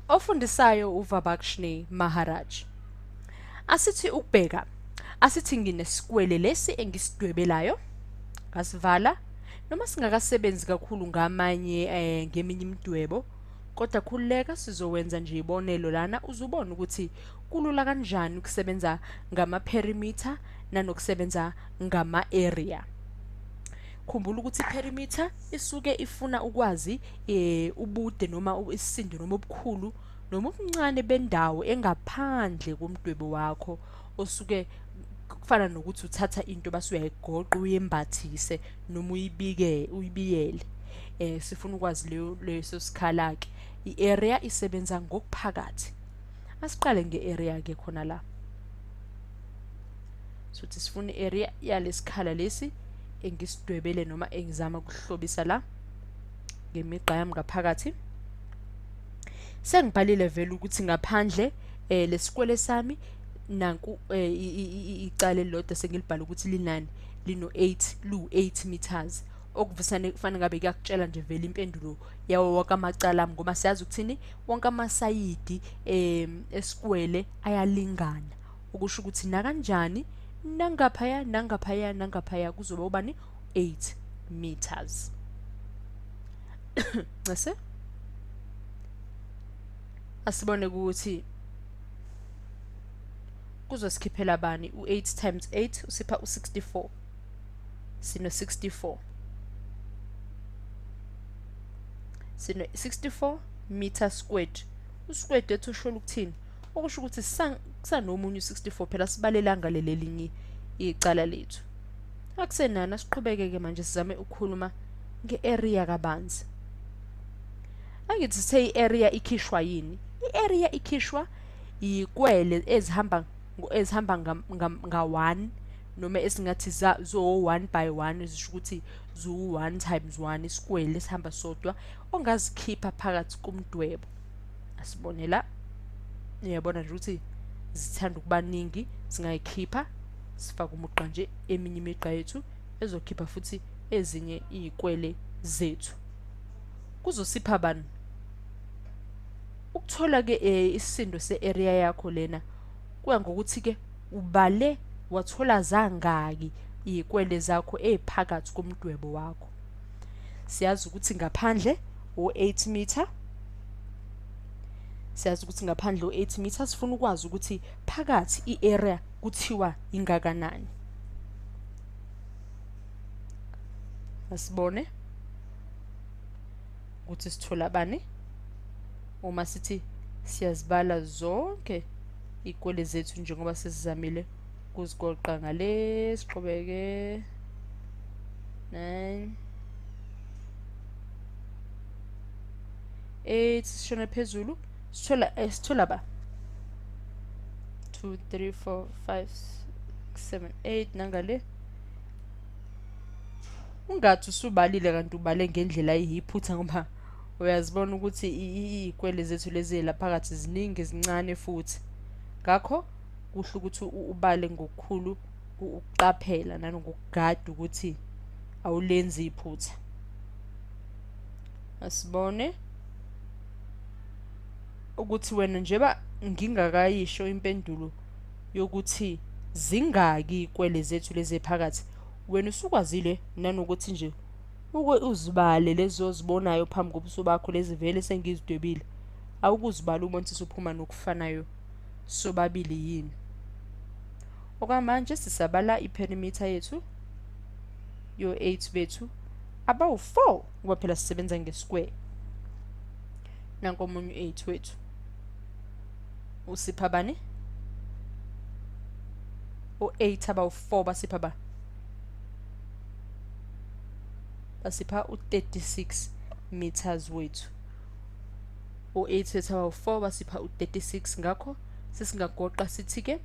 Ofundisayo uVabakshni Maharaj. Asithi ukubheka, asithi nginesikwele lesi engisidwebelayo, ngasivala, noma singakasebenzi kakhulu ngamanye ngeminye imidwebo, kodwa khululeka sizowenza nje ibonelo lana uzubona ukuthi kulula kanjani ukusebenza ngama-perimeter nanokusebenza ngama-area. Khumbula ukuthi i-perimeter isuke ifuna ukwazi ubude noma isisindo noma ubukhulu noma ubuncane bendawo engaphandle komdwebo wakho, osuke kufana nokuthi uthatha into base uyayigoqa uyembathise noma uyibike uyibiyele. Sifuna ukwazi leso sikhala ke. I-area isebenza ngokuphakathi. Asiqale nge-area ke khona la. Sothi sifuna i-area yalesikhala lesi engisidwebele noma engizama ukuhlobisa la ngemigqa yami ngaphakathi. Sengibhalile vele ukuthi ngaphandle lesikwele sami nanku icala elilodwa sengilibhala ukuthi linani lino 8 lu 8 meters, okuvusane kufanele ngabe kuyakutshela nje vele impendulo yawo wonke amacala ami, ngoba siyazi ukuthini wonke amasayidi esikwele ayalingana, okusho ukuthi nakanjani nangaphaya nangaphaya nangaphaya kuzoba ubani 8 meters. Ncese asibone ukuthi kuzosikhiphela bani. U8 times 8 usipha u64, sino 64, sino 64 meter squared. Usquared ethu usho ukuthini? Okusho ukuthi kusanomunye u64, phela sibalelanga lelelinye icala lethu. Akusenani, siqhubeke ke manje sizame ukukhuluma ngearea kabanzi. Angithi sithe iarea ikhishwa yini? Iarea ikhishwa ikwele ezihamba nga 1 noma esingathi zo 1 by 1, zisho ukuthi zo 1 times 1 isikwele esihamba sodwa ongazikhipha phakathi kumdwebo. Asibone la, uyabona nje ukuthi zithanda ukuba ningi, singayikhipha sifake umugqa nje eminye imigqa yethu ezokhipha futhi ezinye izikwele zethu. Kuzosipha bani ukuthola ke isisindo se-area yakho lena, kuya ngokuthi ke ubale wathola zangaki izikwele zakho eziphakathi komdwebo wakho. Siyazi ukuthi ngaphandle u8 meter, siyazi ukuthi ngaphandle u8 meter, sifuna ukwazi ukuthi phakathi i-area kuthiwa ingakanani. Asibone ukuthi sithola bani uma sithi siyazibala zonke ikwele zethu njengoba sesizamile kuzigoqa ngale, siqhubeke 9 8 sishone phezulu, sithola ba 2 3 4 5 6 7 8 nangale. Ungathi usubalile kanti ubale ngendlela eyiphutha, ngoba uyazibona ukuthi izikwele zethu lezi la phakathi ziningi zincane futhi, ngakho kuhle ukuthi ubale ngokukhulu ukuqaphela nanokugada ukuthi awulenzi iphutha. Asibone ukuthi wena njeba ngingakayisho impendulo yokuthi zingaki izikwele zethu lezi phakathi, wena usukwazile nanokuthi nje uke uzibale lezo ozibonayo phambi kobuso bakho lezi vele sengizidwebile, awukuzibala ubone ukuthi uphuma nokufanayo sobabili yini. Okwamanje sisabala iperimeter yethu yo 8 bethu abawu4, ngoba phela sisebenza ngesquare. Nanko omunye u8 wethu usipha bani? U8 abawu4 basipha ba? Basipha u36 meters wethu. U8 wethu abawu4 basipha u36, ngakho sesingagoqa sithi ke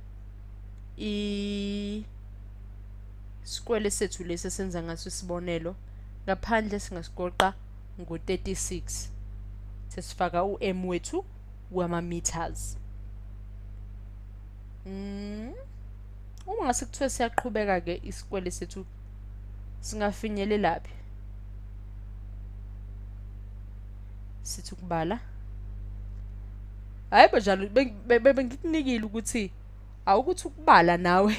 isikwele sethu lesi esenza ngaso isibonelo ngaphandle singasigoqa ngo36, sesifaka uM wethu wama meters. Uma ngase kuthiwe siyaqhubeka ke isikwele sethu singafinyelelaphi? Sithi ukubala Hayi banjalo, bengikunikile ukuthi awukuthi ukubala nawe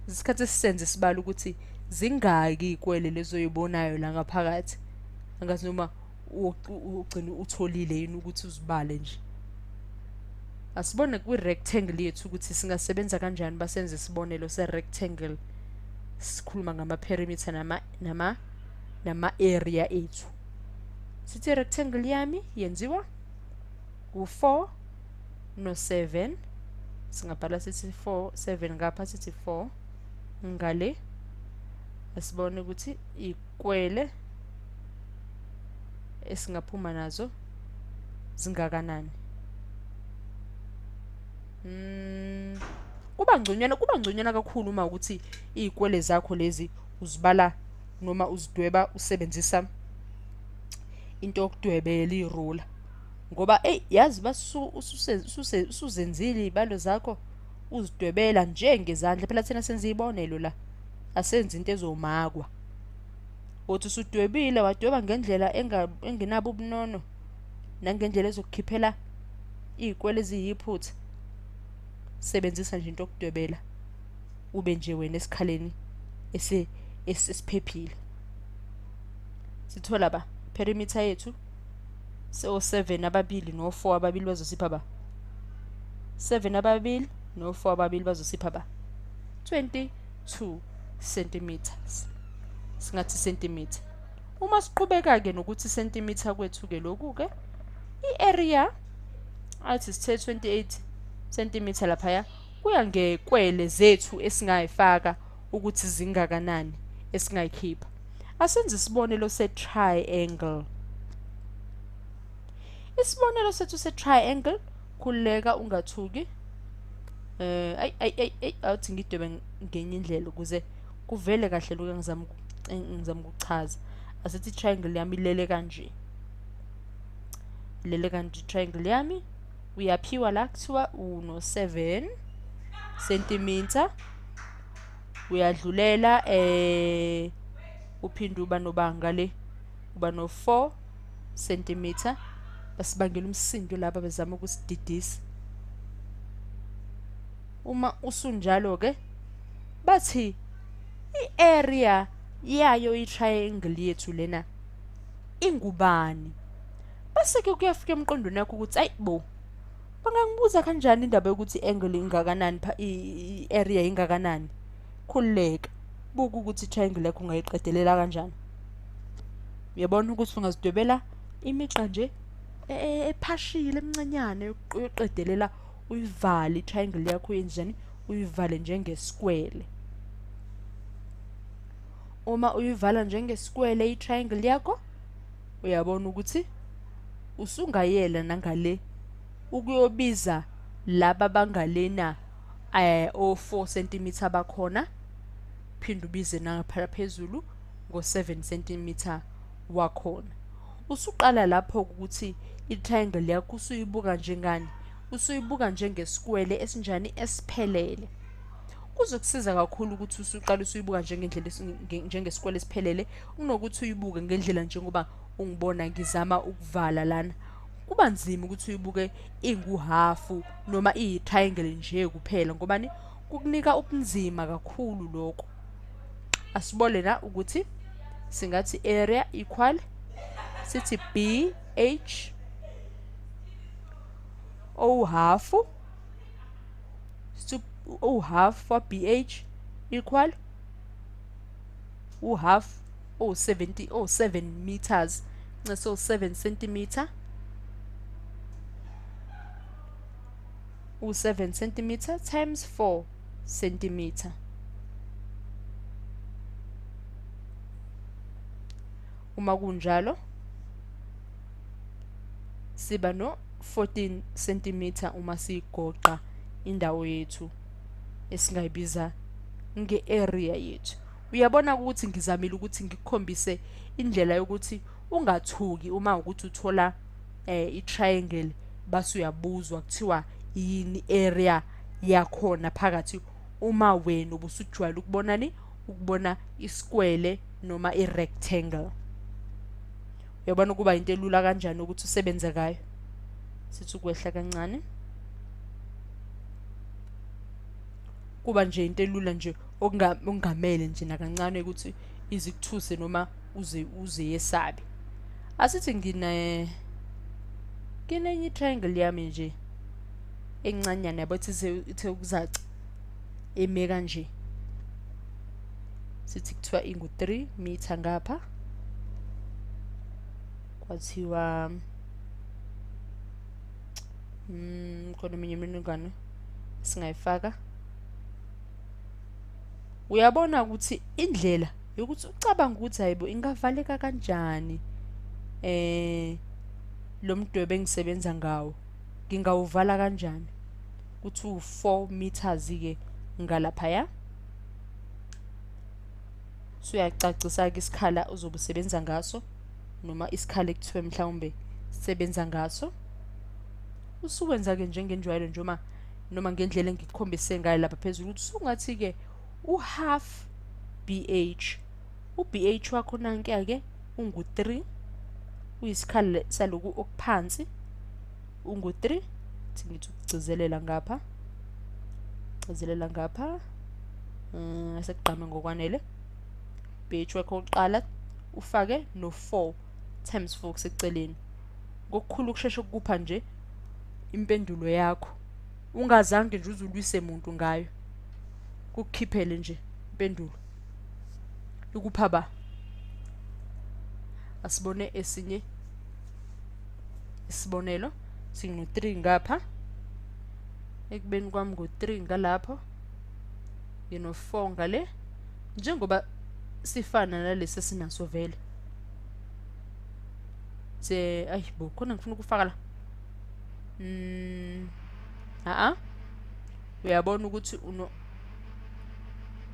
isikhathi esisenze sibala ukuthi zingaki ikwele lezoyibonayo la ngaphakathi. Angazi noma ugcina utholile yini ukuthi uzibale nje. Asibone kwi-rectangle yethu ukuthi singasebenza kanjani, basenze isibonelo se-rectangle sikhuluma ngama-perimeter nama-area ethu. Sithi rectangle yami yenziwa u-4 no-7. Singabhala sithi 4 7 ngapha, sithi 4 ngale. Asibone ukuthi ikwele esingaphuma nazo zingakanani. Kuba ngconywana kakhulu uma ukuthi izikwele zakho lezi uzibala noma uzidweba usebenzisa into yokudwebela, irula, ngoba ey yazi usuzenzile izibalo zakho uzidwebela njengezandla. Phela thina senza izibonelo la, asenzi into ezomakwa. Uthi usudwebile wadweba ngendlela engenabo ubunono nangendlela ezokukhiphela izikwele eziyiphutha. Sebenzisa nje into yokudwebela, ube nje wena esikhaleni esiphephile. Sithola ba perimeter yethu so 7 ababili no 4 ababili bazosipha ba 7 ababili no 4 ababili bazosipha ba 22 centimeters. Singathi centimeter. Uma siqhubeka ke nokuthi centimeter kwethu ke lokhu ke i-area athi sithe 28 centimeter laphaya, kuya ngekwele zethu esingayifaka ukuthi zingakanani esingayikhipha. Asenze isibonelo se-triangle. Isibonelo sethu se-triangle, khululeka ungathuki. Ay awuthi ngidwebe ngenye indlela ukuze kuvele kahle lokho engizama ukuchaza. Asithi triangle yami ilele kanje. Ilele kanje triangle yami. Uyaphiwa la kuthiwa uno 7 centimeter. Uyadlulela uphinde uba nobanga le, uba no 4 centimeter. Basibangela umsindo laba bezama ukusididisa. Uma usunjalo ke bathi i-area yayo i-triangle yethu lena ingubani. Base ke kuyafika emqondweni yakho ukuthi ayi bo, bangangibuza kanjani indaba yokuthi i-angle ingakanani, i-area ingakanani. Khululeka, buka ukuthi i-triangle yakho ungayiqedelela kanjani. Uyabona ukuthi ungazidwebela imigqa nje ephashile emncanyane yokuqedelela, uyivale i-triangle yakho yenjani, uyivale njengeskwele. Uma uyivala njengeskwele i-triangle yakho, uyabona ukuthi usungayela nangale ukuyobiza laba bangalena o 4 cm bakhona, phinde ubize nangapha phezulu ngo 7 cm wakhona. Usuqala lapho ukuthi i-triangle yakho usuyibuka njengani, usuyibuka njengeskwele esinjani, esiphelele. Kuzokusiza kakhulu ukuthi usuqala usuyibuka njengendlela njengeskwele esiphelele, kunokuthi uyibuke ngendlela njengoba ungibona ngizama ukuvala lana. Kuba nzima ukuthi uyibuke inguhafu noma iyi-triangle nje kuphela, ngobani kukunika ubunzima kakhulu lokho. Asibone la ukuthi singathi area equal sithi BH O half, sithi O half for BH equal U half O 70 O 7 meters, so 7 centimeter, U 7 centimeter times 4 centimeter. Uma kunjalo siba no 14 centimeter uma sigoqa indawo yethu esingayibiza nge-area yethu. Uyabona ukuthi ngizamile ukuthi ngikukhombise indlela yokuthi ungathuki uma ukuthi uthola i-triangle base uyabuzwa kuthiwa yini area yakhona phakathi, uma wena ubusujwayele ukubonani, ukubona iskwele noma i-rectangle. Uyabona kuba into elula kanjani ukuthi usebenze ngayo. Sithi ukwehla kancane. Kuba nje into elula nje okungamele nje nakancane ukuthi izikuthuse noma uze yesabe. Asithi nginenye i-triangle yami nje encanyana, yabo, ithe ukuzaca eme kanje. Sithi kuthiwa ingu-3 meter ngapha, kwathiwa khona eminye imininingwane singayifaka. Uyabona ukuthi indlela yokuthi ucabanga ukuthi hayibo ingavaleka kanjani lo mdwebo engisebenza ngawo, ngingawuvala kanjani, kuthi u-4 meters ke ngalaphaya. Suyacacisa ke isikhala ozobe usebenza ngaso, noma isikhala ekuthiwe mhlawumbe sebenza ngaso. Usuwenza ke njengenjwayelo nje noma ngendlela engikukhombise ngayo lapha phezulu, ukuthi usungathi ke u-half BH, u-BH wakho nankuya ke ungu-3, uyisikhala saloku okuphansi ungu-3. Ngithi ukugcizelela ngapha, gcizelela ngapha, sekugqame ngokwanele. BH wakho oqala ufake no-4 times 4 kuseceleni, ngokukhulu ukushesha ukupha nje impendulo yakho, ungazange nje uzulwise muntu ngayo, kukukhiphele nje impendulo ikupha ba. Asibone esinye isibonelo. Sino-3 ngapha, ekubeni kwami ngo-3 ngalapho, ngino-4 ngale, njengoba sifana nalesi esinaso vele. Ayibo, khona ngifuna ukufaka la. Uyabona ukuthi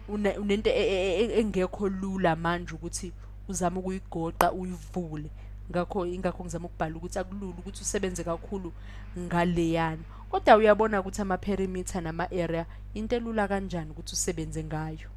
unento engekho lula manje ukuthi uzame ukuyigoqa uyivule. Ngakho ingakho ngizama ukubhala ukuthi akulula ukuthi usebenze kakhulu ngaleyana. Kodwa uyabona ukuthi ama-perimeter nama-area into elula kanjani ukuthi usebenze ngayo.